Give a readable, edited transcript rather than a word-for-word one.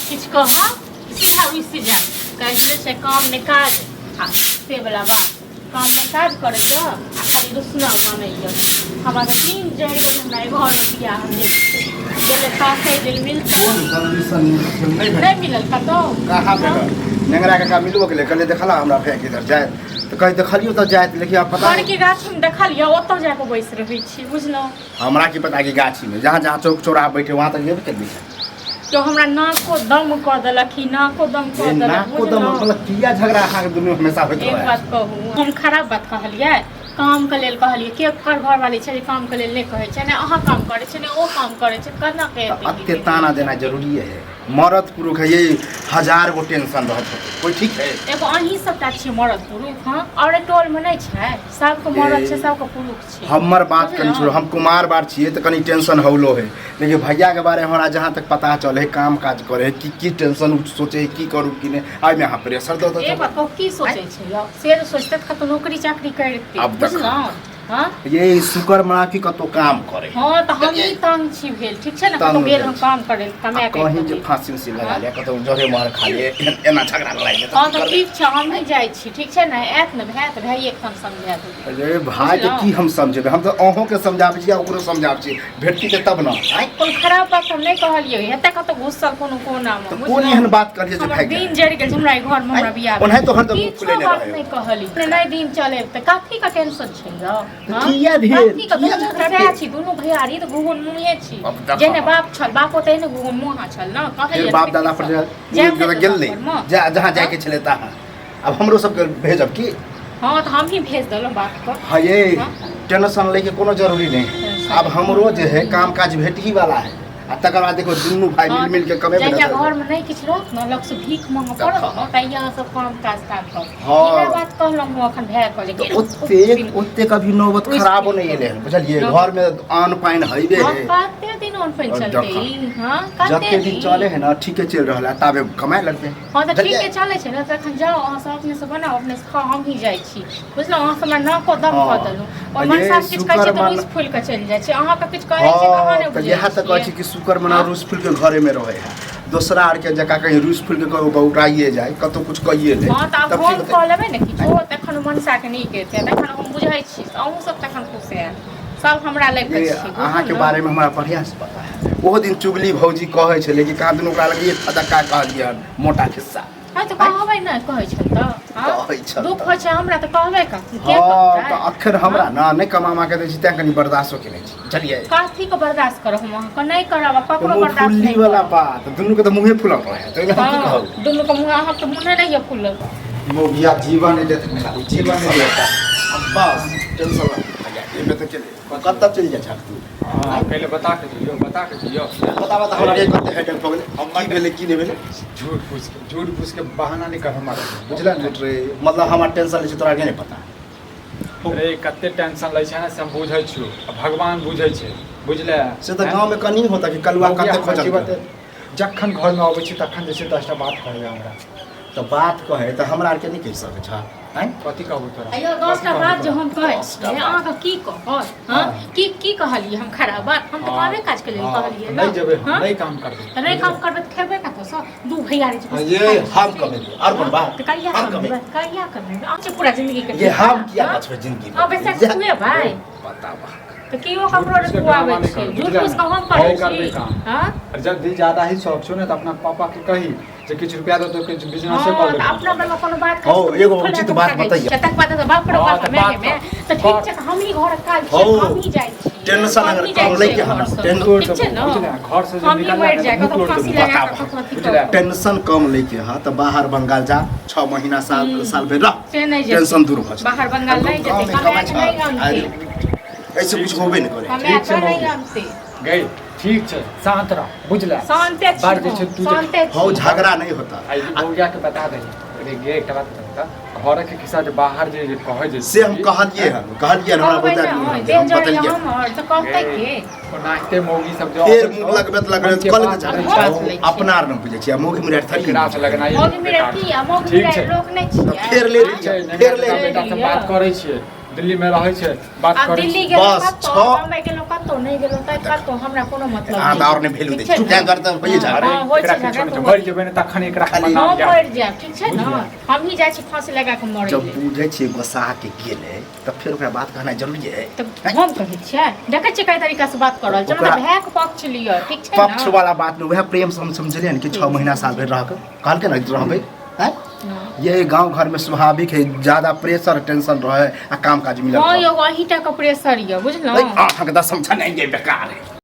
किछु कहब सीधा रुसि जायत। कहै छै काम नहि काज आ से वला बात, काम नहि काज करैए आ खाली रुसना मानैए। हमरा तऽ दिन जरि गेल, हमरा एहि घरमे बियाह भेल गेलै ताकै लेल मिलतै? कोन सॉल्यूशन नहि भेल? नहि मिलल कतहु। कहाँ भेटल? नेंगरा काका मिलबो गेलै, कहलियै देखला हमरा भाय इधर जाय तऽ कहै देखलियौ तऽ जायत, लेकिन आब पता बड़ के गाछीमे देखलियै, ओतऽ जाकऽ बैस रहै छी, बुझलहुँ? हमरा की पता कि गाछीमे जहाँ जहाँ चौक चौराहा बैठे वहाँ तक गेबे केलियै। तो हमरा नाको दम कऽ देलक ई, नाको दम कऽ ये देलक। नाको दम बुझलहुँ? मतलब किया झगड़ा अहाँके दुनू हमेशा होइत एक रहै? बात कहू, हम खराब बात कहलियै? कामके लेल कहलियै। के कर घरवाली छै जे कामके लेल नहि कहै छै? नहि अहाँ काम करै छै, नहि ओ काम करै छै, केना के तऽ एते ताना देना जरूरी है? मरद पुरुख है ये, हजार गो टेंशन रहत होतै, कोई ठीक है? एगो अहीं सबटा छियै मरद पुरुख? हँ, आओर एहि टोलमे नहि छै? सबके मरद छै, सबके पुरुख छै। हमर बात कनि बुझलहुँ? छोड़ू, हम कुमार बार छियै तऽ कनि टेंशन हौलो है, लेकिन भैया के बारे में हमरा जहाँ तक पता चले है, काम काज करे है कि की टेंशन उ सोचे है की करू की नहीं, एहिमे अहाँ प्रेशर दऽ एक दऽ। बात कहू, की सोचै छै यौ? से जे सोचतै तऽ कतौ नौकरी चाकरी करितै। आब देखो। बुझलहुँ? हँ। ये शुकर मना कि कतौ काम करे। हँ, तऽ हमही तंग छी भेल, ठीक छै ने? तंग कतौ गेल भेल हम छी। काम करै कमाए आ के कहीं जे अयतै। फांसी उसी लगा लिया, कतौ जरे मार खा लिए, एना झगड़ा लड़ाई में। हँ, तऽ ठीक छै, हम नहि जाइ छी, ठीक छै ने? आयत ने भाय तऽ भाइये के हम समझा देबै। अरे भाई के बुझलहुँ? की हम समझेबै? हम तऽ अहूँ के समझाबै छी आ ओकरो समझाबै छी, भेटती तऽ तब ने आँय? कोनो खराब बात हम नहि कहलियै, हेतै कतौ घुसल कोनो कोनामे। तऽ कोन बुझलहुँ? एहन बात कहलियै जे हमर भागि दिन जाइ? जरि गेल छै हमरा एहि घरमे हमरा बियाह। ओनाहि तो हरदम मुँह किछो फुलेने बात रहै। नहि कहली, नहि दिन चले तऽ कथी के टेंशन छै यौ? तऽ हँ? किया भेल? कथी के? किया दुनू झगड़ा सएह भेल? छी, दुनू भैयारी तऽ घुघुन मुँहे छी। अब देखो। जेहने बाप छल, बापो तेहने घुघुन मुँहा छल ने, कहैए फेर ने बाप दादा पर जायब नहि तऽ गेल नहि बाप परमे। जा जहाँ जायके छलै तहाँ, आब हमरो सबके भेजब की? हँ, तऽ हमही भेज देलहुँ बापके। हाँ, ये हाँ? टेंशन लैके कोनो जरूरी नहीं। टेंशन। आब हमरो जे है काम काज भेट ही वाला है आ तकर बाद देखो दुनू भाई मिल मिल के कमेबे जहिया ने। घरमे नहि किछु रहत ने, लगसँ भीख मांगऽ पड़त ने, तहिया अहाँ सब काम काज ताकब। हँ। इएह बात कहलहुँ हम अखन भए कऽ जे तऽ ओतेक ओतेक अभी नौबत खराबो नहि एलै हन, बुझलियै? घरमे अन्न पानि हैबे हँ, है। कते दिन अन्न पानि और चलतै जखन। ई, हँ, कते जते दिन चले है ने, ठीके चलि रहल है, ताबे कमाए लगतै। हँ, तऽ बुझलियै? ठीके चलै छै ने, तखन जाउ अहाँ सब अपने से बनाउ, अपने से खाउ, हमही जाइ छी, बुझलहुँ? अहाँ सब हमरा नाको दम हँ। कऽ देलहुँ। आ ओहि ये मनसा के किछु कहै शुकर छियै तऽ मन रुसि फूलि कऽ चलि जाइ छै, अहाँके किछु कहै छियै तऽ अहाँ हँ नहि तऽ बुझै इएह तऽ कहै छी छियै। कि शुकर मना हँ? रूस फूल के घरे में रहे है, दोसरा आर के जकाँ कहीं रूस फूल के कहियो बौराइए जाय, कतौ कुछ कहिए ले। हँ, तऽ आब तब की हम होतै? कऽ लेबै ने किछो, तखन मनसाके नीक हेतै, तखन हम बुझै छी, अहूँ सब तखन खुश हैब, सब हमरा लग के ये छी, बुझलहुँ अहाँके ने? बारे में हमरा बढ़िआँ से पता है। ओहो दिन चुगली भौजी कहै छलै कि कहाँ दुनू ओकरा लग एक फदक्का कहलियै हन मोटा खिस्सा। हँ, तऽ कहबै ने, कहै छल तऽ हँ? कहै छल दुःख तऽ। होइ छै हमरा तऽ कहबै कथी के? हँ, कहतै? तऽ अखन हमरा ने नहि कमामा के दै छी, तैं कनि बर्दाश्तो केने छी, बुझलियै? कथी के बर्दाश्त करब हम? अहाँके नहि करब आ ककरो मुँह बर्दाश्त फुल्ली नहि वाला करब। बात, दुनू के तऽ मुँहे फुलल रहै, तऽ ओहिमे हम की हँ, कहब? दुनू के मुँह, अहाँके तऽ मुँहे नहि यऽ फुलल। मोगिया जीवन नहि देत खाली, जीवन नहि देत। अब बस टेंशन ना एमे तऽ चले कतऽ चलि जाइ छह तू? हाँ, पहिले बता के जइयो, बता के जइयो। बता बता हमरा के कते हेडेक भऽ गेलै, की भेलै की नहि भेलै। झूठ फूस के, झूठ फूस के बहाना नहीं कर हमारा, बुझला ने? झूठ रे, मतलब हमर टेंशन लै छै, तोरा के नहि पता। अरे कते टेंशन लै छै ने से हम बुझै छियौ आ भगवान बुझै छै, बुझले? से तऽ गाँव में कनी होता कि कलुआ मौगिया कते हमर खोजल। जीवत जखन घरमे अबै छी तखन जे छै 10टा बात कहैया हमरा। तऽ बात कहै तऽ हमरा आरके नहि कहि सकै छह? आँय, कथी कहबू तोरा? अयो 10टा कथी बात कहबू जे तोरा? हम कहै 10टा छियै, बात। अहाँके की कहत? हँ, की की कहलियै हम खराब बात? हम तऽ हँ, कामे काज के लेल हँ, कहलियै ने। नहि जेबै हम, हँ? नहि काम करबै। तऽ नहि काम करबै तऽ खेबै कतऽसँ? दू भैयारी छै। हाँ, ये हम कमेबै और कोन बात? तऽ कहिया हम कमेबै? कहिया कमेबै? अहाँ छै पूरा जिंदगी के ये हम किया हँ? बचबै जिंदगी हँ, में? बैसा के खुएबै। बताबा। तऽ केओ ककरो नहि झूठ फूस के खुआबै ड्रामा नहि छै। करू, झूठ बुझलियै फूस ने? के हम करै नहि करबै छी। काम। हँ? और जब भी ज्यादा ही शौक छौ ने तऽ अपना पापा के कही जे किछु रुपया दे तो किछु बिजनेस हँ, कर तऽ लेबै। अपना बलमे कोनो बात हौ, कहै छी तऽ एगो मुँह फुला उचित कऽ बात भागै बतैयौ। छी। तकर बाद तऽ बाप रे हँ, बाप तऽ माय बात गे माय। कर। तऽ ठीक छै, तऽ हमही घरक काज हौ, छियै, हमही जाइ छियै। टेंशन अगर हमही जाइ कम लैके छियै हन, घरसँ। टेंशन ठीक छै ने? बुझले, घर से जे हमही निकलला मरि ने जाय तऽ मुँह कतौ तोड़ फांसी देबौ। लगा कऽ बताबऽ। कतौ अथी बुझले? कऽ। टेंशन कम लेके हा तऽ बाहर बंगाल जा, 6 महीना साल साल भरि रह, से नहि जेतै। टेंशन दूर भऽ जेतै। बाहर बंगाल नहि जेतै, गाँवमे कमाए कमाइ कऽ नहि छह, आनतै। ऐसे कुछ होबे नहि करे। कमाए ठीक छै कऽ नहि मौगी। आनतै। गई, ठीक छै, शांत रह, बुझले? शान्ते छी बार जे छै हम, तू जे शान्ते छी। हौ, झगड़ा नहीं होता। आई बौआ के बता दही रे गे, एकटा बात बता, घर के खिस्सा जे बाहर जे जे कहै जे से हम कहलिए हन, कहलिए हन, हमरा कहबै बता ने, दियौ, हँ, हम देह जड़ैए बतलिए। हमर तऽ कहतै के? ओनाहिते मौगी सब जे फेर अबै छौ, मुँह लगबैत लगबैत मनके कल बात के नहि बात छै। लै छै। अपना आर नहि बुझै छियै, मौगी मुरार थोड़ी एकरा से लगनाइ मौगी मिरा बेकार की छै। आ मौगी ठीक मिरा छै। लोक नहि तऽ छियै? फेर ले हँ? लिअ, छै, फेर ले नेना लिअ। बेटा से बात करै छियै, दिल्ली में रहै छै, बात आब करै दिल्ली छियै। गेलहुँ बस, कतौ, छह बम्बई गेलहुँ कतौ। कतौ नहि गेलहुँ तऽ कतौ हमरा कोनो मतलब अहाँ तऽ आओर नहि वैल्यू दै ठीक छै छी ने? तें दुआरे तऽ होइए हँ, झगड़ा अरे होइ छै एकरा झगड़ा किछो नहि तऽ छै, मरि जेबै ने तखन एकरा खाली- मनाओल हम जायत। मरि जायब ठीक छै ने हमही जाइ छी फांसी लगा कऽ मरै जब लेल बुझै छियै गोसा के गेलै तऽ फेर ओकरा बात कहनाइ जरूरी है तऽ हम कहै छियै देखै छियै कै तरीका से बात कऽ रहल छै ओकरा- हमरा भायके पक्ष लिअ ठीक छै ने पक्ष वाला बात नहि वएह प्रेम से हम समझलियै ने कि 6 महीना साल भरि रहके कहलकै ने रहबै आँय? हँ। ये गांव घर में स्वाभाविक है ज्यादा प्रेशर टेंशन रहे आ काम काज मिलल हँ यौ अहीँटा के प्रेशर यऽ बुझलहुँ अहाँके दसम छनाइ बेकार है।